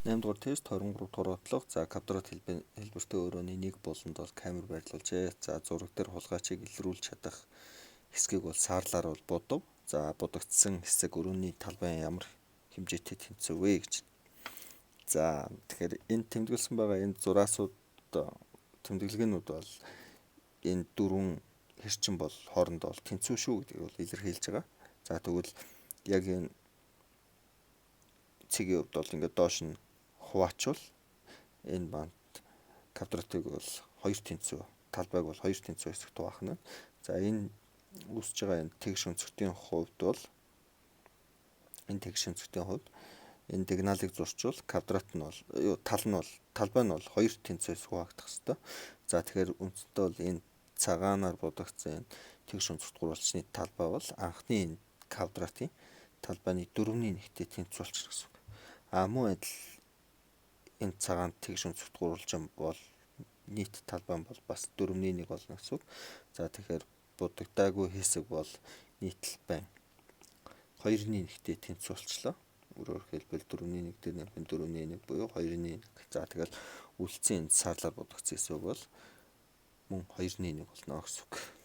8 дугаар тест 23 дугаар бодлого. За, квадрат хэлбэртэй өрөөний нэг буланд бол камер байрлуулжээ. За, зураг дээр хулгайчийг илрүүлж чадах хэсгийг бол саарлаар бол будав. За, будагдсан хэсэг өрөөний талбайн ямар хэмжээтэй тэнцв вэ гэж. За, тэгэхээр энэ тэмдэглэсэн байгаа энэ зураасууд, тэмдэглэгээнүүд бол энэ дөрвөн хэрчин бол хоорондоо бол тэнцүү шүү гэдгийг бол илэрхийлж байгаа. За, тэгвэл яг энэ цэгийн хувьд бол ингээд доош нь хуваачвал энэ банд квадратыг бол хоёр тэнцүү, талбайг бол хоёр тэнцүү хэсэгт хуваах нь. За, энэ үүсэж байгаа энэ тэгш өнцгтийн хувьд бол энэ тэгш өнцгтийн хувьд энэ диагоналыг зурчвал квадрат нь бол юу, тал нь бол, талбай нь бол хоёр тэнцүү хэсэг хуваагдах хэвээр. За, тэгэхээр үндсэндээ бол энэ цагаанаар будагдсан энэ тэгш өнцгт гурвалжны талбай бол анхны энэ квадратын талбайны дөрөвний нэгтэй тэнцүү болчихно гэсэн үг. А мөн адил энэ цагаан тэгш өнцгт гурвалжин бол нийт талбай бол бас дөрөвний нэг болно гэсэн үг. За, тэгэхээр будагдаагүй хэсэг бол нийт талбай хоёрны нэгтэй тэнцүү болчлоо. Өөрөөр хэлбэл дөрөвний нэг дээр нэмэх нь дөрөвний нэг буюу хоёрны нэг. За, тэгэл үлдсэн энэ саарлаар будагдсан хэсэг бол мөн хоёрны нэг болно гэсэн үг.